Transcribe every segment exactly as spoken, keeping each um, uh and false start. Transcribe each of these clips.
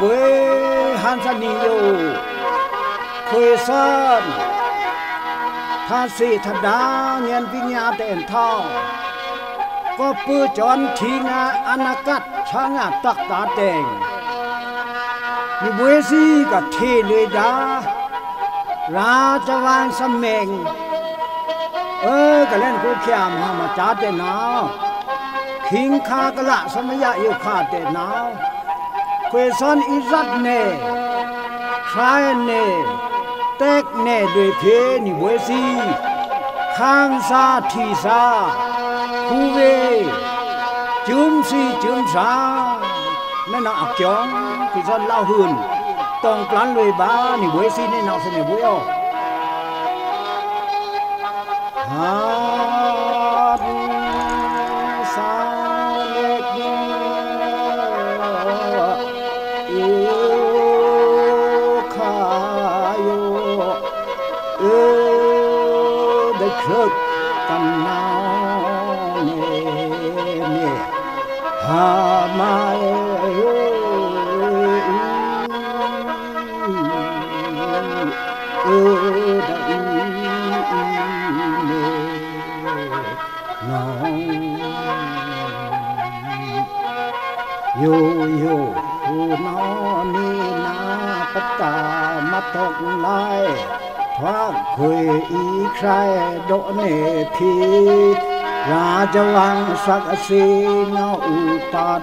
ဗွေဟန်ႏသနီယို ခွေသွဉ် ထတ်ႏသေထဒါႏ ငိုဏ်းပိညာတဲင်ထောင်း ကိုပုစွန်ထီငါ အနာဂတ် ဆာငါ တတ်တာတဲင် နီဗွေသီးကထေလွေဒါ ရာဇဝင်သမိန် အွေး ကလဲန်ကိုချာမဟာမတာတဲနဝ် ခိင်ခါကလသမယယုခါတဲနဝ် ခွေသွဉ်အီႏဇတ်နေ ခရဲးနေ တဲက်နေလွေဖေႏ နီဗွေသီး ခမ်းသားထီသား ခွေသွဉ် စွမ်သီစွမ်သား နနဝ်အကျောင်း ခွေသွဉ်လဝ်ဟုန် တွင်ပလန်လွေဗာႏ နီဗွေသီး နနဝ်သနီဗွေအော ဟတ်ႏသလက် အိုခါယို အိုဒခွိုက်တနဝ်နေ ဟမဝ် အိုဒအူ အိုနေ နဝ် ယိုယို အိုနဝ် နီနဝ် ပတာမတ်တွက်လိုက် ထွာခွေအီႏခရဲး ဒို့နေဖေႏ ရာဇဝင်သက္ကစီ နဝ်ဥပတ်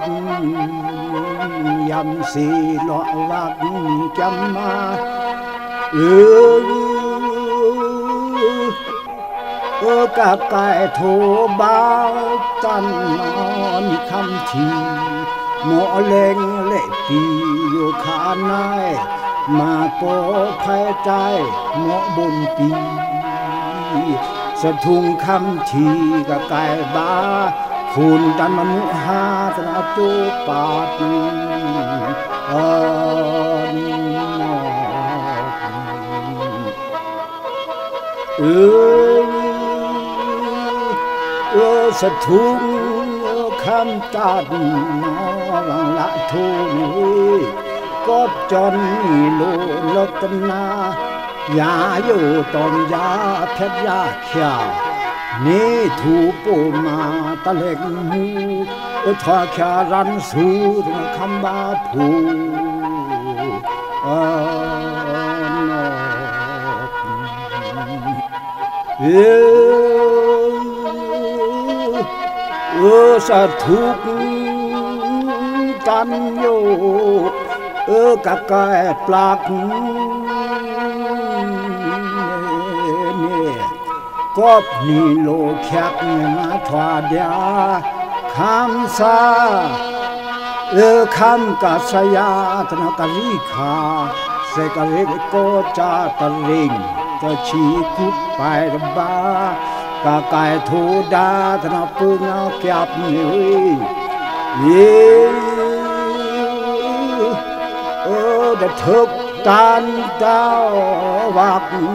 ယံသေလောဝက် ကံမ အို အိုကကိုင်ထိုဗာႏ တန်နီနွံခမ်းထီ မော့လဲင်လက်ပီ ယိုခါနွဲ မၤပော်ဖဲတိုင်း မော့ဘုံပီ သထုံခမ်းထီကကိုင်ဗာႏ ခွန်တန်မနုဟါတနတူပတ် အနီ အို အိုသထုံခမ်းတတ် နဝ်လထူနီ ကိုပ်စွန်နီလိုလက်တနာ ယိုတွမ်ယဖျက်ယခွာ နီထူပိုမတလက်မူ အိုထွာခွာရန်သူတနခမ်းဗာႏဖူ အနီ အို အိုသထုံတန်ယို အိုကကိုင်ပလက် နီကိုပ်နီလိုခွာ နီထွာဒျာ ခမ်းသား အိုခမ်းကစယါတနကရီခါ သက်ကရိတ်ကိုစတရင် တချီကုပ်ပိုင်တဗာႏ ကကိုင်ထိုဒါတနပုန်ငေါခွာနီ ယို အိုဒထုပ်တန်တဝက်နီ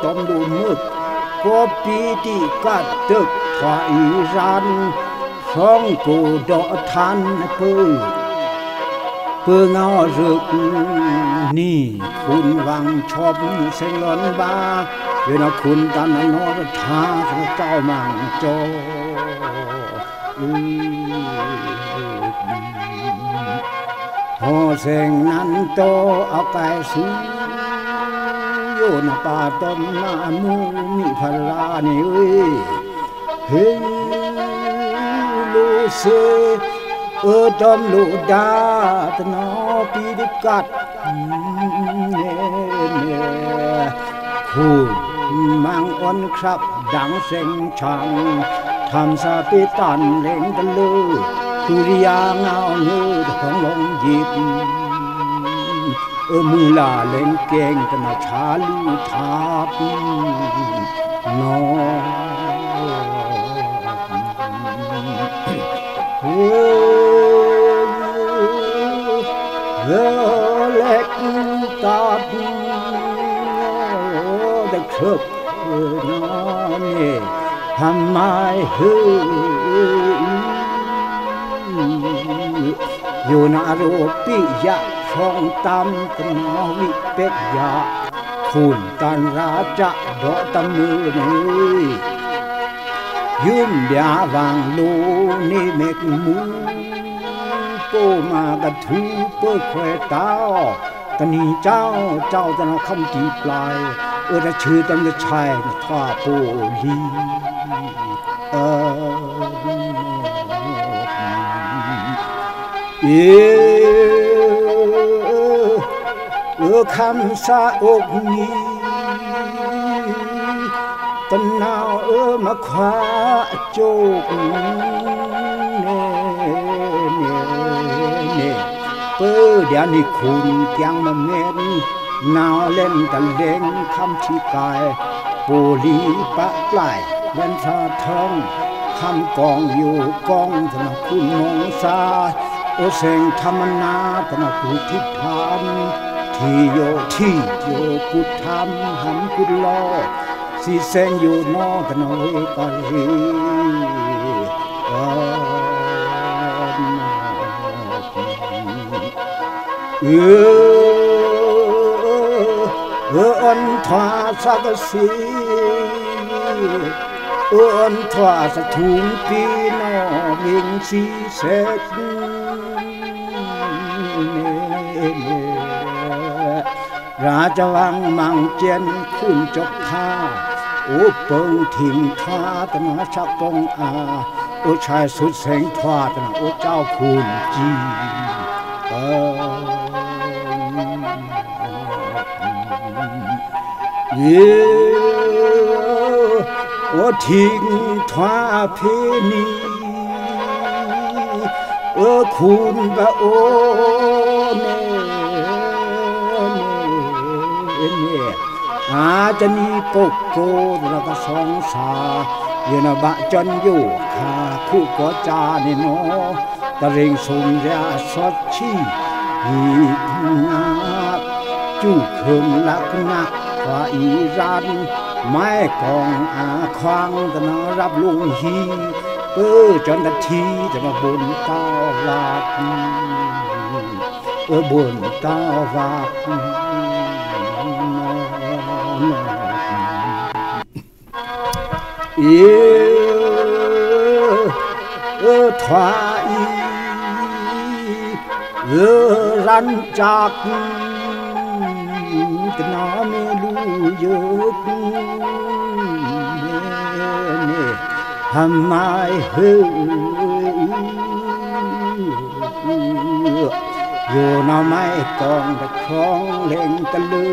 တွမ်ဒူမုတ် ကိုပ်ပီတီကတ်တွပ်ထွာအီရန် သွင်ကိုဒေါ်ထန်ပုန် ပုန်ငေါရုပ်နီ ခွန်ဝင်းချွပ်စဲင်လွန်ဗာႏ ယိုနခွန်တန်နီတထါ သနကျော်မန်ကျော် အို ဟောစဲင်နန်တိုအကိုင်သူ ယိုနပါတွမ်နမူမီဖရာနီ ဟေလိုသေ အိုတွမ်လိုဒါတနပီဒကတ် ခွန်မန်အွန်ခရပ် ဒင်စဲင်ချန် ထမ်သပေတန်လင်တလို တူရီယာငေါနီ တခေါင်လွင်ယိပ် အိုမူလာလင်ကင်တနဆာလူထပ်နီ အို အိုလက်တတ် အိုဒခွပ်နီ ဟမိုင်ဟို ယိုနꩻရောꩻ ပျော်ရွှင်တောင်းတ မီဝိပက်ယ ခွန်တန်ရာႏ ဒွော့တမွော်နေ ယုမ်ဗျာႏဝင်လိုꩻ နေမက်မူႏ ပိုမကထူႏ ပခွဲးတောင်း တနံၤကျောင်းကျောင်း တနံၤခမ်းတီပျောက် အိုတဆူႏ တနံၤဆဲး နထွာႏပိုလီ အီ အိုခမ်းသားအိုကနံၤ တနဝ်အိုမခွါအကျိုး နေ နေ နေ ပဒျာႏနီခွန်ႏ ကျင်မမဲ နဝ်လဲန်တလဲင် ခမ်းတီကိုင် ပိုလီပကျိုင် လဲန်သာထွန်း ခမ်းကောင်ယိုကောင် တနခွန်ႏမွန်သာ အိုသင်ထမနာ တနခွန်ႏထီထန် ထီယိုထီယို ခွန်ႏထမ် ဟမ်ခွန်ႏလော သီသင်ယိုနော တနဝ်ဝေကရေ အီ အီ အိုအွန်ထွာသကစီ အိုအွန်ထွာသထုံပီနော ဝိင်သီသက် ရာႏဝင်မန်ႏကျန် ခွန်ႏကျောက်ဖါ အိုပိူင်ထိင်ထွာ တနဝ်ဆက်ပေါင်အာ အိုဆဲးသုတ်သင်ထွာ တနဝ်အိုကျောက်ခွန်ႏကျီ အီ အီ အိုထိင်ထွာဖေနီ အိုခွန်ႏဘအို နေ နေ နေ အာတနံၤပုတ်ကို တနကသွံသာ ယိုနဘကျွန်ယို ခါခုကောစာနေနော တရင်စုံရာသွတ်ချီ ယီငါ ကျူခုံလက်နက် ခွာအီရန် မိုင်းကောင်းအခွင် တနရပ်လုံဟီ ပကျွန်တထီ တနဘုံတောဝါ အဘုံတောဝါ အီ အီထွာအီ အီရန်စက် တနမီလူယို နေ ဟမိုင်းဟို ယိုနမိုင်းကောင်းတခေါင်လင်တလူ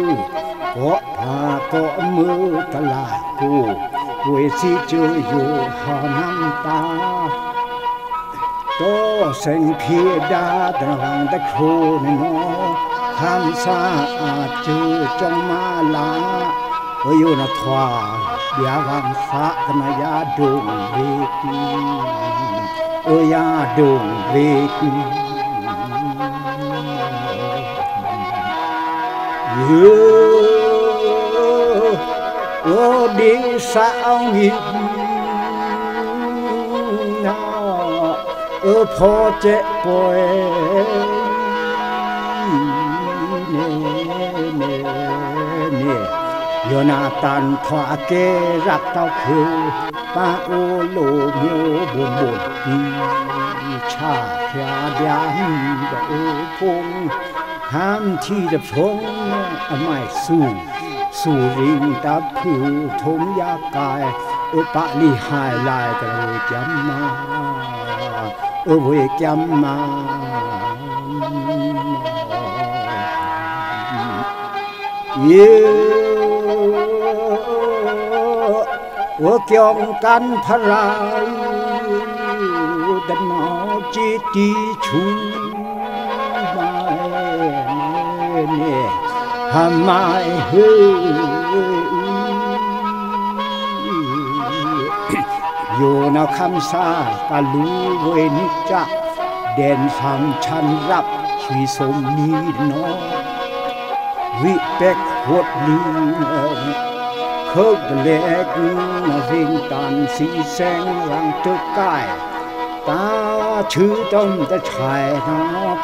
ကော့ဖာကော့မုတလာကို ဝေစီကျိုးယိုဟောနမ်ပါ တောသင်ဖေဒါ တနဝ်တခရိုနေနော ခမ်းသားအကျိုး ကျွန်မလာ အိုယိုနထွာ ဗျာႏဝင်သာ တနယၤဒုံဝေကီ အိုယၤဒုံဝေကီ ယို အိုဒေသအောင်ကြီး နဝ် အိုဖော်ကျက်ပွဲ နေ နေ နေ ယိုနတန်ထွာကဲရပ်တောက်ခု ပါအိုလိုမျိုးဘုံဘုံ ပီချာဖျားဗျာဟိုဘအိုဖုံ ဟမ်ထီတဖုံ အမိုင်းသူ သူရင်တပ်ဖုထုံယါကိုင် အိုပါလီဟိုင်လိုင် တနဝေကျမ်းမာ အိုဝေကျမ်းမာ ယို အိုကျောင်းကန်းဖရိုင် တနဝ်ကျိုးတီးဆူ မိုင်း နေ ဟမိုင်းဟို ယိုနခမ်းသားကလူဝေနစ်က ဒဲန်သမ်ဆန်ရပ် ချွီစုံနီတနီ ဝိပက်ဝတ်လီ ခုတ်တလဲက နဝိင်တန်သီသင်ရန်တုကိုင် တာႏထွူႏ တွမ်ႏတချာယ်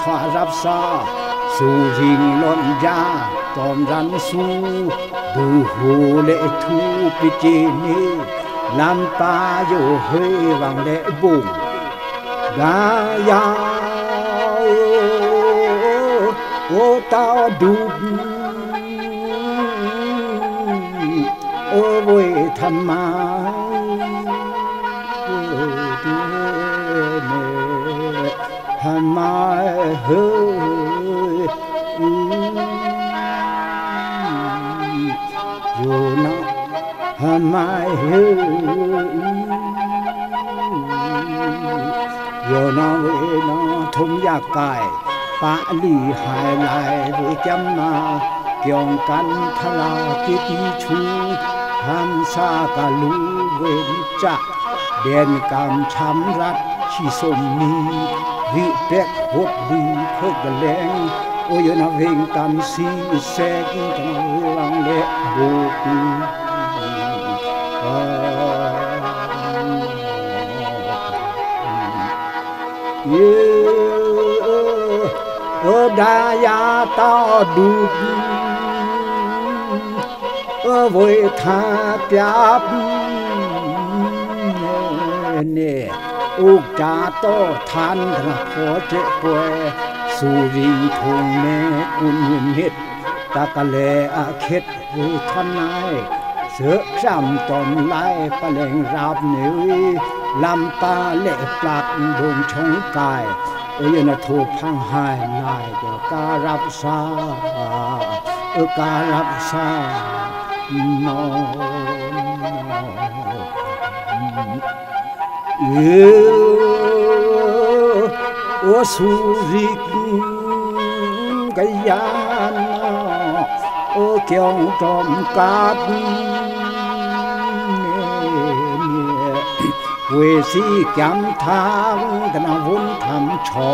ထွာရပ်စား သူႏရင်ႏလွန်ႏယာႏ တွမ်ႏရန်သူႏ ဒူႏဟူႏလက်ထွူႏ ပစ်တေနေ လမ်းပါႏယိုဟွေး ဝင်လက်ဗုံႏ ဒါႏယဝ် အိုး တဝ်ဒူႏ အိုး ဗွေႏထမိုင် ထမိုင်ဟွေး ယိုနဝ် ထမိုင်ဟွေး ယိုနဝ် ဝေးနဝ် ထုံႏယၢၵ်ႈကိုင် ပါလီဟိုင်လိုင် ဝေးကမ်းမာ ကျွံကၼ်ထလာ တေတီဆူ ဟန်ႏသာကလူႏ ဝေးစ ဒဲန်ကမ်ႏ ဆမ်ရပ် ဆီသုမ်မီ ဝီးပက် ဟွတ်လီ ခွိုက်ဒလဲင် အိုး ယိုနဝ် ဝေးတန်သီး သဲကီး တနဝ် ဝေးဝင်လက်ဗုံႏ ဒါႏယဝ် တဝ်ဒူႏ အိုး ဗွေႏထပြပ် အိုး ဒါႏတောထန် တနဝ် ဖော်စဲ့ကွဲ သူႏရင်ႏထုံႏမဲ ကွုန်ယိုနစ် တကလဲအခေတ် ဝေးထန်နိုင် သွပ်စံတွမ်လိုင် ပလဲင်ရပ်နေ လမ်းပါလက်ပလပ် ဒုံးချုံကိုင် အိုး ယိုနဝ် ထုဖန်ဟိုင်လိုင် ကာရပ်စား အိုး ကာရပ်စား နဝ် အိုး သူႏရင်ႏ ကယၤနဝ် အိုး ကျွံတွမ်ကပ် ဝေးသီးကမ်ထန် တနဝ် ဝုန်းထမ်ချွံ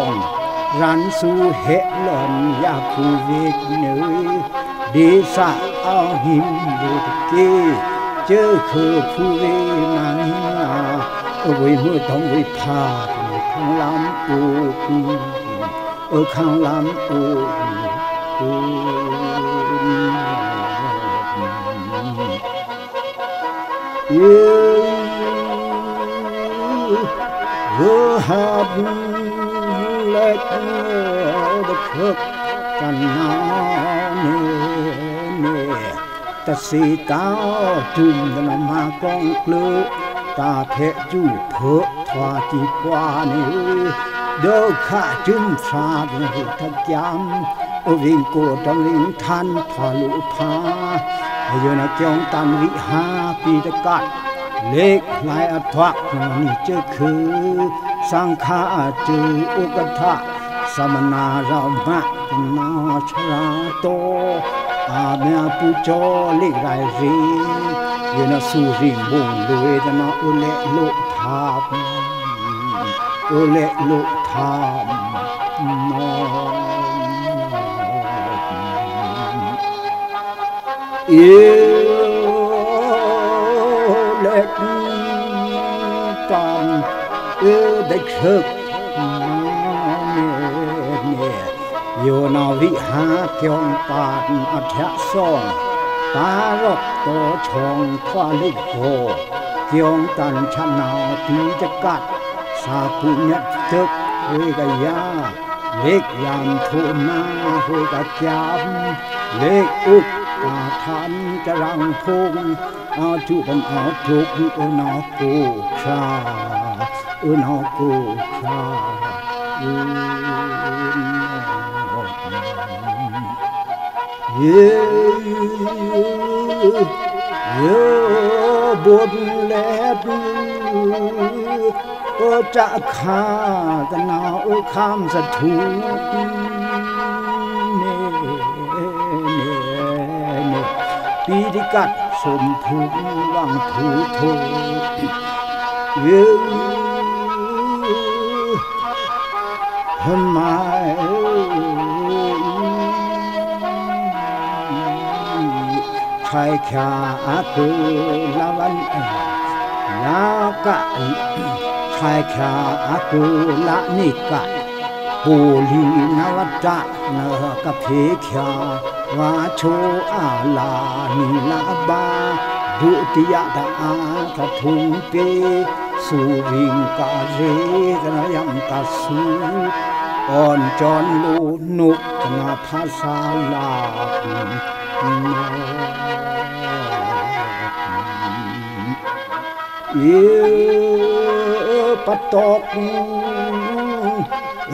ရန်သူႏဟဲလွန် ယၢပ်ႇကူဝေးနေ ဒေသအောင်းဟိုင်း ဝေးတကေး စဲးခွိုဖူးဝေးမန် အိုး ဝေးမွဲတွမ် ဝေးဖါ ခလမ်အိုး အိုး ခလမ်အိုး အိုး အိုး ဂိုးဟပ်လက် အိုး ဒခွိုက် တနဝ် နေ နေ တသီးတဝ် တုမ် တနဝ် မကွန်ကျိုး တာဖဲစူး ထွာတီးပွားနေ ဒုက္ခ တုမ်သြာ တနဝ် တကံ အိုး ဝေးကိုတွမ် ဝေးထန် ထွာလူဖါ ယိုနဝ် ကျွံတန် ဝိဟာရ ပီတကတ် လက်လှိုင်အထွာက် တနဝ် နီစဲးခွို သင်္ဃာစူး ဥက္ကဋ္ဌ သမဏရမ တနဝ် သြႃးတော အမႄႈပူးကျော် လက်ရိုင်ရေ ယိုနဝ် သူႏရင်ႏ ဘုံလွေ တနဝ် အိုး လက်လိုပ်ထပ် အိုး လက်လိုပ်ထပ် နဝ် အိုး လက်တွမ် အိုး ဒခွိုက် နဝ် နေ နေ ယိုနဝ် ဝိဟာရ ကျွံပတ် အထျက်သွင် ပါရောက်တော် ထွာလူကော ကျွံတန် သနဝ် ပီတကတ် သာပုညတ်တုပ် ဝေးကယၤ လက်ယံထုနဝ် ဝေးကကျမ် လက်ဥပ် တာထန် တရံဖုံ အထုပန် အထုပ် အိုး နဝ် ကိုခြာ အိုး နဝ် ကိုခြာ အိုး နဝ် ယို ယို ဘုံလက် အိုး စခါ တနဝ် အိုး ခမ်းသထူ နေ နေ နေ ပီတကတ် သုမ်ဖုံ ဝံထုထု ယို ဟမႃး ဆဲးချာ အကုလဝ် လက ခွဲးချာအကူလနိက ပူလီနဝတ နကဖေးချာ ဝါချိုအာလာနီလဗာ ဒုတိယတအာ ကထုံးပေ သူရင်ကရေကနယံကဆူ အွန်ကျော်လိုနုကနဖဆလာ အီ ပတောက်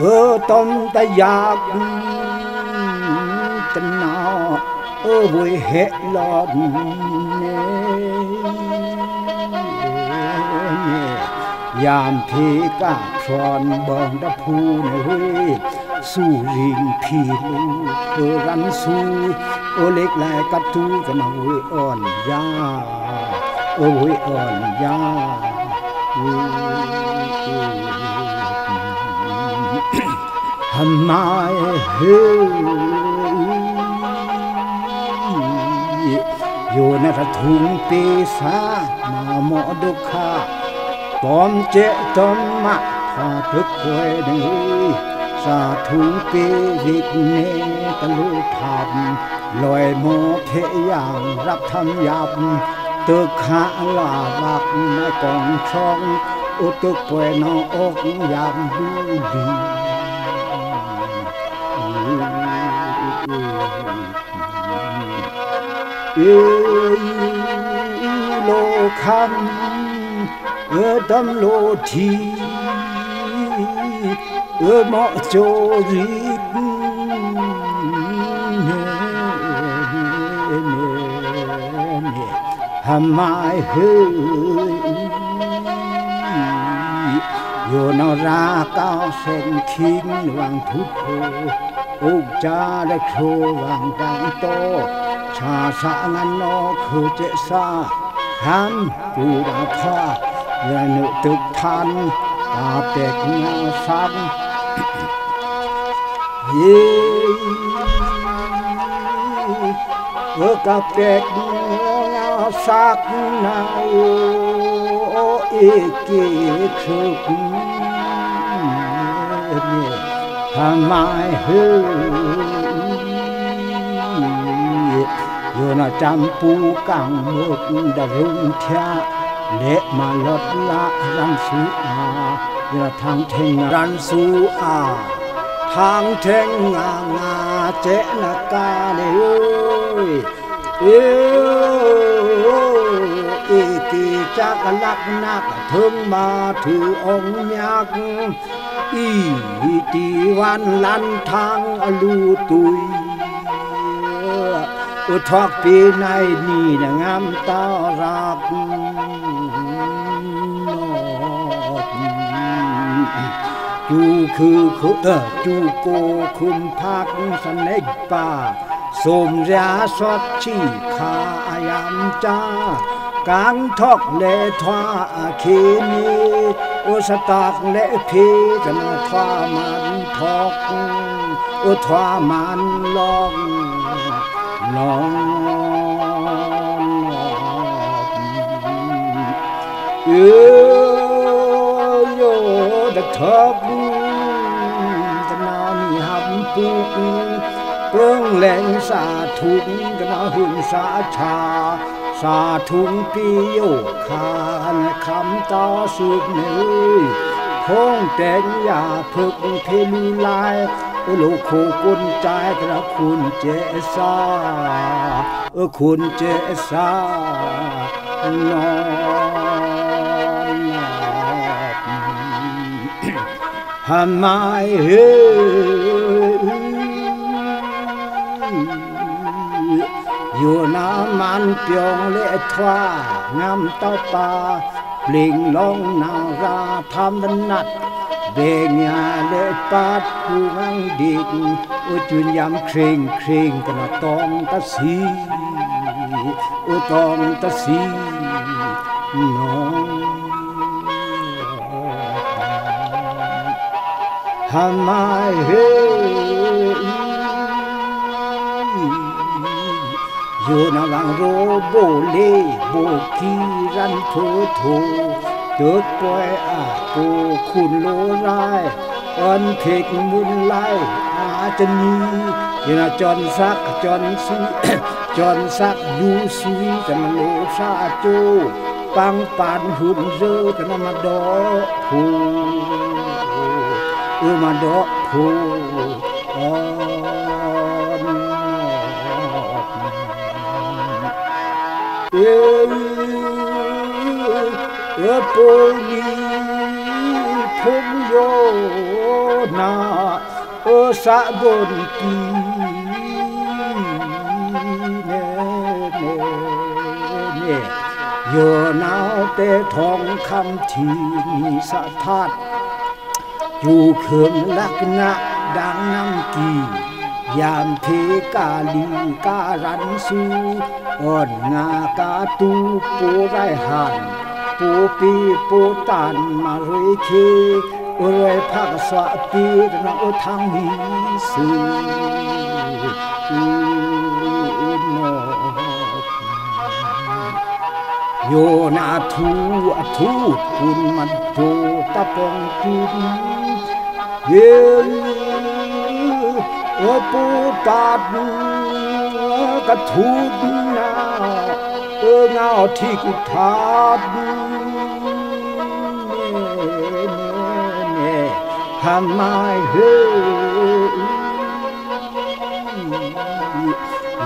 အတမ်တယက် တနာ အဝေဟဲလော် ယမ်ဖေကဖြွန်ဘွန်တဖူးနဝေး သူရင်ဖီလူ အရန်သူ အလက်လက်ကတူကနဝေးအွန်ယါ အဝေးအွန်ယါ ဟမိုင်ဟေ ယိုနကထုံးပေသာ နမောဒုက္ခ ပမ်စဲ့တမ်မ ဖာတွိုက်ခွဲးနဝေး သာထုံးပေဝိတ်နေတလိုထပ် လွိုင်မော်ဖေယံရပ်ထမ်းယပ် တွိုက်ခါအလဝက် မကောင်းဆောင် အတွိုက်ခွဲးနအိုက်ယပ်ဒူဒူ အီ လိုခမ်း အတမ်လိုထီ အမော့ချိုရီ ဟမိုင်ဟေ ယိုနရာကဆင်ခိင်းဝံထုတ်ဖို အိုက်စာရချိုဝံတန်တို ဆာဆာငါနောခုစဲ့စာ ဟမ်ကူရာဖာ ယနုတွိုက်ထန် ကပက်ငါသပ် ယီ အကပက်ငါသပ်နအို အီကေခု ဟမိုင်ဟေ ယိုနစံပူကံမုတ်ဒရုံထျာ လက်မလွတ်လပ်ရန်သူအာ ယိုနထန်းထင်းငါရန်သူအာ ထန်းထင်းငါငါစဲ့နကါလေ အီ အီတေစကလပ်နကထုံးမါထုအောင်မြတ် အီ တီဝါလန်ထန်းအလူတူ အထွက်ပေနဝ်နီနငမ်းတရက် ကျူခုခု အကျူကိုခုမ်ဖက်စနဲကပါ သုမ်ရျာသွက်ချီခါအယမ်စာ ကန်းထွက်လဲထွာအခေနီ အိုစတက်လဲဖေကနထွာမန်ထွက် အိုထွာမန်လောင် လောင် အီ ယိုဒထွက် တနာနီဟပ်ပုတ် ပင်းလဲင်စာထုံးကနဟုန်စာချာ စာထုံးပီယိုခါနခမ်းတာသုတ်နေခုံးတဲင်ယါဖုတ်ဖေလူလၢ် အလိုခိုကွန်စဲ့ကနခုန်စဲ့စာ အခွန်စဲ့စာ နွန် ဟမိုင်ဟေ ယိုနမန်ပြောင်းလဲထွာ ငမ်းတပါ ပျိင်လောင်နရာထမ်းတနတ် ဘဲင်ယါလဲပတ်ကူငန်းဒိတ် အိုစွဉ်ယမ်ခြိင်ခြိင်ကနတောင်တသီ အိုတောင်တသီ နွန် ဟမိုင်ဟေ ယိုနဝံရိုဘိုလေဘိုကီရန်ထိုထို တွိုက်ꩻပွိုင်ꩻအကို ခွန်လိုꩻရိုင်း အွဉ်ႏဖေႏမွဉ်ႏလိုင်း အာႏစနီ ယွန ကျော်စန်း ကျော်စန်း ကျော်စန်း လူႏသွီႏ တနလိုꩻဖြာႏကျောဝ်း ပန်းပန်หุ่นเรือ တနမဒေါဖူႏ အွေမဒေါဖူႏ အွဉ်ႏ အပိုလီဖိုင်ႏယိုန အသဘိုန်ႏတီႏ နဲနဲနဲ ယိုန တဲထောင်ႏခမ်းထီႏ နီသထာတ် ကျူခုမ်ႏလက်နက် ဒင်ႏနမ်းကီ ယံဖေႏကလီႏ ကရန်ႏသူႏ အွဉ်ႏငါႏကတူႏ ပိုရိုင်းဟန်ႏ ပိုပေပိုတန်ႏ မရွေႏခေႏ အွဉ်ႏရိုင်းဖက်သွော့ပေႏ တနအိုထင်းနီသွူႏ ယိုန အထူႏအထူႏ ကွန်မဒိုတပေါင်ႏတူႏ ယေ အပိုတတ် ကထူႏန အွေငါႏထီႏကထတ် နဲနဲနဲ ဟမိုင်ဟေ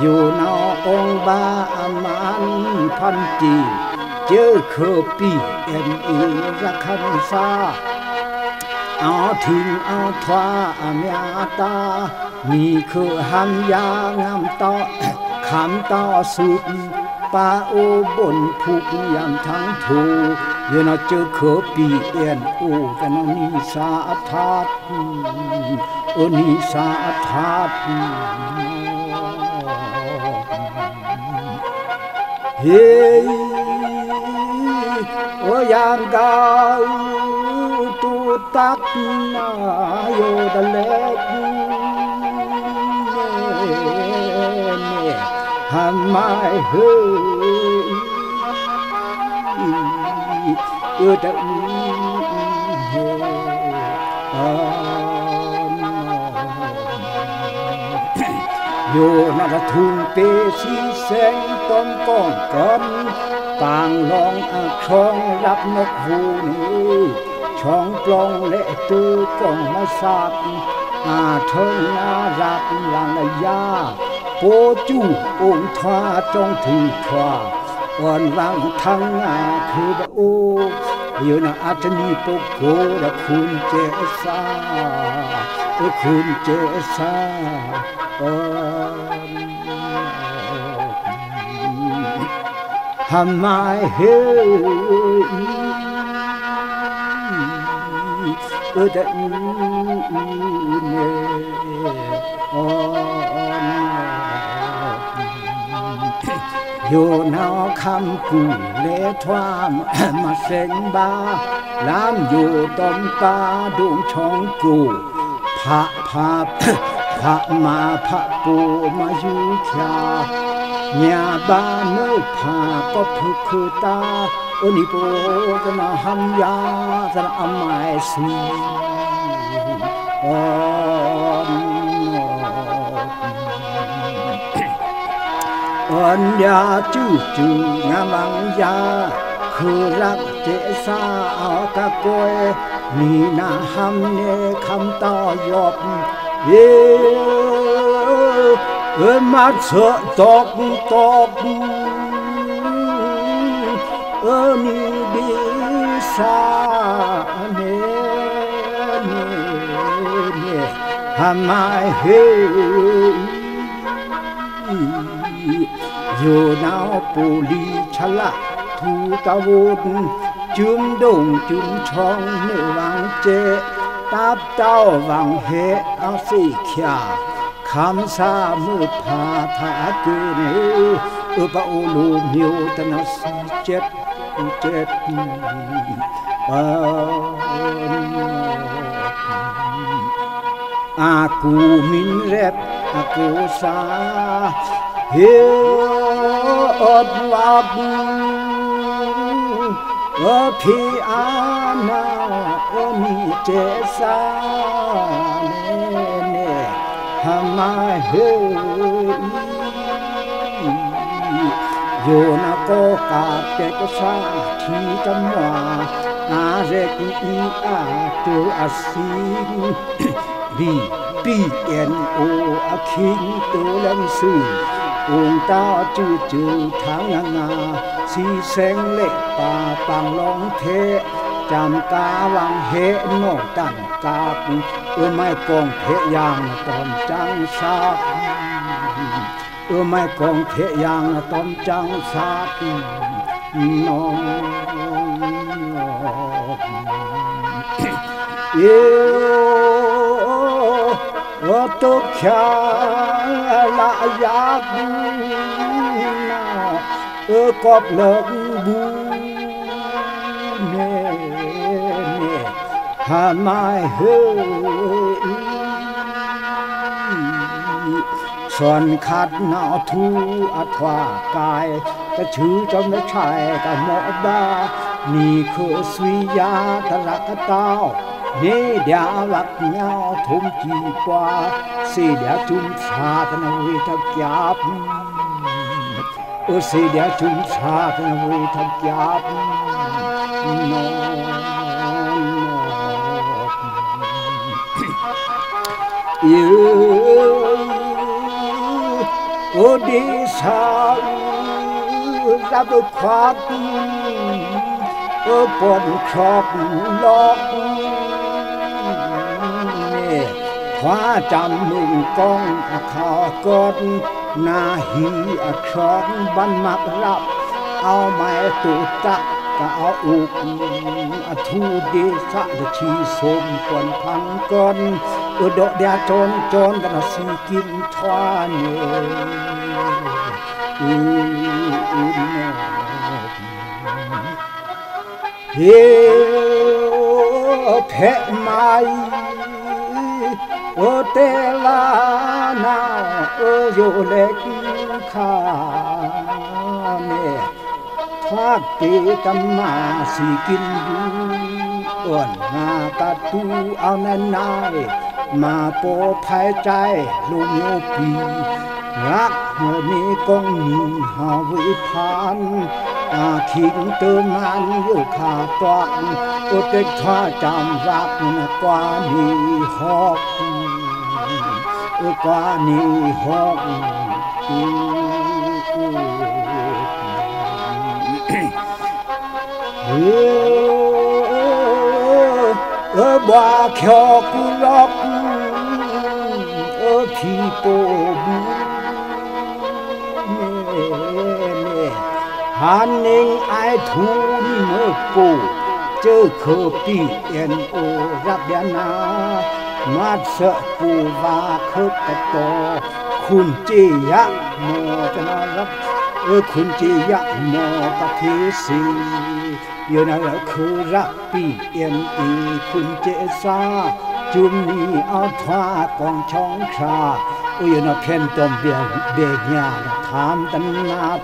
ယိုန အောင်ဗန်း အမန်ဖန်တီႏ ကျိုးခုပီ အန်အီရခိုင်စာႏ အောင်းထိင်အောင်းထွား အများတာႏ မီးခုဟန်ႏယာႏ ငမ်းတောက် ခမ်းတောက်သုတ် ပါအိုဗွန်ဖုတ် ယံထင်းထို ယိုန ကျိုးခုပီ အန်အို တနနီသထာတ် အနီသထာတ် ဟေ အိုယံကတူတတ်န ယိုဒလဲနဲနဲ ဟမိုင်ဟေ အွေတအူဟေ အနီ ယိုန တထုံပေႏသီသဲင်တွမ်ကောင်ႏကွန်ႏ ပင်လောင်ႏအချောင်းရပ်နွက်ဝူႏနီ ချောင်းပလောင်ႏလဲ့တူကောင်ႏမသတ် အထုံငါရပ်လန်လျာႏ ပိုကျူအိုထွား ကျောင်းထူထွား အွဉ်ႏဝင်းထင်းငါခုဗအို ယိုန အတမီပိုကိုရခုန်ႏစဲသါ အခွန်ႏစဲသါ ဟမိုင်ဟေ အွေတအူနဲ အနီ ယိုန ခမ်းကူလဲထွား မသဲင်ဗာႏ လမ်းယိုတွမ်ပါႏ ဒုံချောင်းကူ ဖးဖး ဖးမါဖးပိုမယူႏချာႏ များဗာႏမွေးဖးကော့ဖုခုတာႏ အနီပိုတနဟန်ႏယာႏ တနအမိုင်သွူႏ အနီ အွဉ်ႏယာႏကျူကျူ ငါမင်ယာႏ ခုရပ်စဲသါ အကကွဲ နီနဟမ်းနဲ ခမ်းတောက်ယွပ် ယေ အွေမတ်သွက်တွက်တွက် အနီဗီသါနဲနဲနဲ ဟမိုင်ဟေ ယိုန ပိုလီဆလ ထူတဝုန်ႏ ကျုံႏဒုံကျုံႏချောင်း နွေဝင်စဲ တပ်တောက်ဝင်ဟဲ အသေ့ချာႏ ခမ်းသာႏမွေးဖး ထးအကုနဲ အွေပအိုလိုမျိုး တနသွူႏစက် သွူႏစက် အနီ အကူမင်းရပ် အကူသာႏ ဟေ အွပ်ဝပ် အဖေအာန အမီးစဲးစား နဲနဲ ဟမဟေ ယိုနာကကတဲကဆာ ထီတမွါ အရဲကအီအတုအသီ ဗီပီအဲန်အို အခိန်တိုလန်သု ဥုံတာစုစု ထန်းငါငါ သီသဲင်လက်ပါ ပင်လောင်ထဲ စံကာဝင်းဟဲ နောတန်ကာပ် အမိုင်ကောင်းထဲယင် တွမ်စံသပ် အမိုင်ကောင်းထဲယင် တွမ်စံသပ် နော အဲ အတုချာလယပ် န အကောပ်လဘူး နဲနဲ ဟမဟေ သွဉ်ခတ်နဝ်ထူအထွားကိုင် တဆူစံမွဲဆဲကမောဒါ နီခိသွီယါတရကတောက် နေဒျာဝက်ညောထုံးကြည့်ပွား သေဒျာစုံသါတနဝေးထက်ကျပ် အိုသေဒျာစုံသါတနဝေးထက်ကျပ် နော အီ အိုဒေသ ရပ်ခွာ အိုပွန်ချောက်လော့ နဲ ခွါစံမုံကောင်းအခါကောတ် နဟီအချောက်ဗန်းမကရပ် အောက်မိုင်တိုတကအို အထူဒေသတချီသုံပွန်ဖန်ကွန် အိုဒေါ်ဒျာတွန်တွန်ကနသီကင်ထွားနေ အို အို ဟေ ဖဲမိုင် အိုတဲလန အိုယိုလက်ခါ နဲ ဖက်ပေတမသီကင်ဒူ အိုနကတူအနနဲ မပော်ဖဲကဲလိုမျိုးပီ ရပ်မနေကောင်းနီဟဝေဖန် အခိန်တမန်ယိုခါတွား အိုတချွားစံရပ်နကွာနီဟောက် အိုကွာနီဟောက် အို အိုဘွားချောက်ကူလော့ အိုဖီပိုဘူး နဲနဲ ဟန်နင်းအိုက်ထူနီမပို စဲခိပီအဲန်အိုရပ်ဒျာနာ မတ်သပိုဝါခုပ်ကတော ခွန်ကြေးယမော်တနာရပ် အိုခွန်ကြေးယမော်ကထေးစီ ယိုနရခုရပ်ပီအဲန်အီ ခွန်ကြေးစာ စုံနီအောက်ထွားကောင်းချောင်းချာ အိုယိုနဖဲန်တွမ်ဘဲညါနထမ်းတနပ်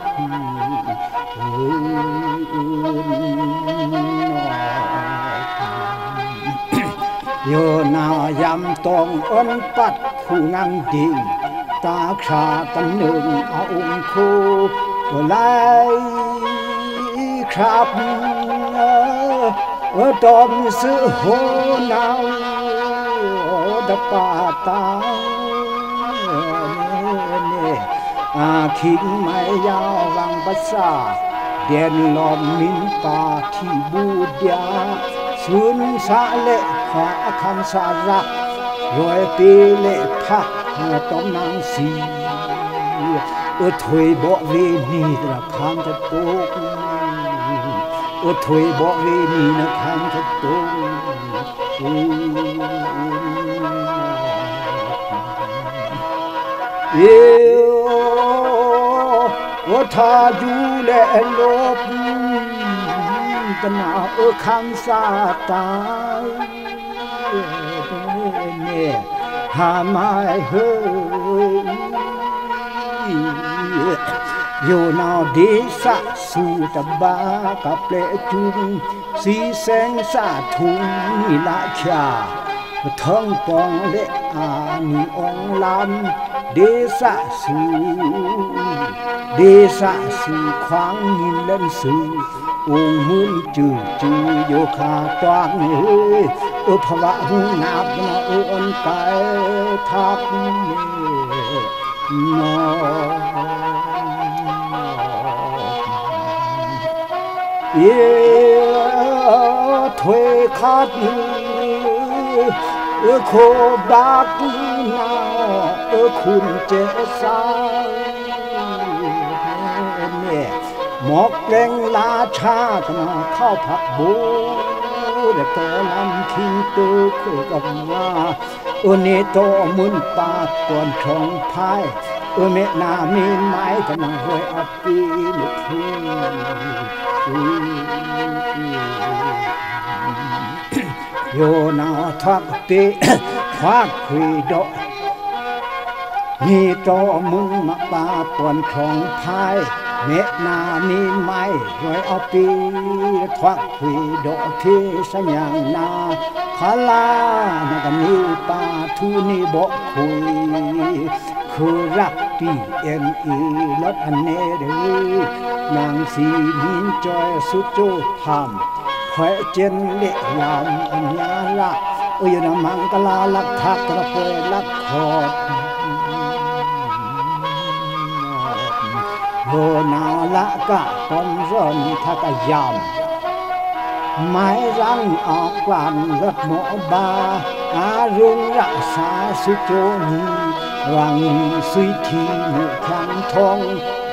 ယိုနယမ်တွင်အိုပတ်ခုငင်ဒိင် တာခါတနုံအအုံခို အိုလိုက် ครับ အိုတွမ်သုဟိုနဝ် အိုဒပာတာ နဲနဲ အခိန်မိုင်ယဝ်ဝင်ပစာ ဒျဲန်လောမ်မင်းပါထီဘူဒျာ သုန်းသလက်ခွါအခမ်းသရပ် ရွယ်ပေလက်ဖက်တွမ်နင်စီ အိုထွေဗော်ဝေနီတနခမ်းတတုံး အိုထွေဗော်ဝေနီနခမ်းတတုံး အီ အိုထါယူလဲအလိုပ် တနာအိုခမ်းသတာ နဲ ဟမိုင်ဟို ယိုနဝ်ဒေႏသသူတဘါ ကပျဲ့အကျူံႏ သီႏသဲင်ႏသထုံႏ နီလချာႏ ပထွင်ပေါင်လက်အာ နီအောင်လမ်း ဒေႏသသူ ဒေႏသသူခွင်ငိုင်ႏလင်းသူ အိုမုန်စုစု ယိုခါတွင်နေ အိုဖဝမုနာပ် အိုအွန်ကဲထပ်နေ ထွေခတ်နီ ခိုဘးနီ ခွုန်စဲသာ မွိုက်လဲင်လချာႏ ခွောက်ဖက်ဘိုး တတောလမ်းခိင်တိုခွောက်မွါ အိုနေတောမုန်ပါ ပွန်ထွန်ဖိုင် အိုမဲနာမီမိုင် တနွေအပီနဖူ ယိုနဝ်ထွတ်ပေ ထွတ်ခွေဒေါ် နေတောမုန်မပါ ပွန်ထွန်ဖိုင် မဲနာမီမိုင် ရွေအပီ ထွတ်ခွေဒေါ်ထေသညင်နာ ခလာနကနီပါ ထူနီဗော့ခွေ ခွေရပ်တီအန်အီ လွတ်အနဲတွေ နင်စီမင်းကျော် သုကျိုးဖမ်း ခွဲးကျဉ်းလက်လမ်းအများလှ အိုယနမင်္ဂလာလက်ထပ် ကရပွဲလက်ခေါ် ယိုနဝ်လက တွမ်စွန်ထကယမ် မိုင်ရင်းအကလန်လွတ်မော့ဗာ အရုံရဆာသုကျိုးနီ ရင်းနီသွီထီနုခံထွင်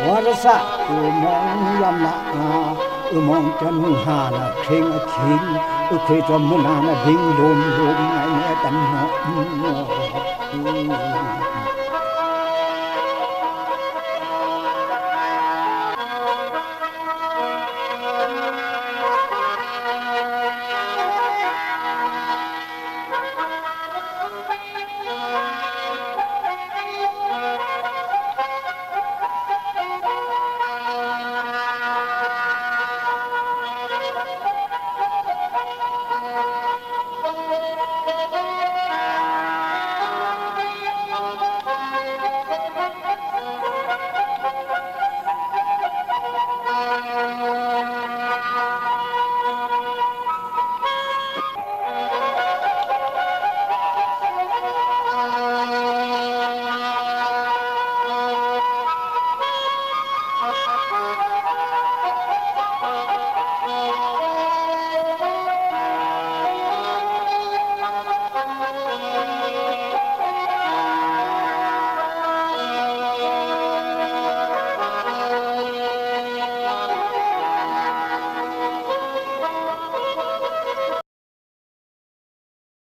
ဝရသအိုမောင်လမ်းလအာ အိုမောင်ကျနူဟါနခရင်းအခိင် အိုခွေကျော်မုနာနဒိင်လိုမ်လိုမ် ငိုင်နဲတန်နော်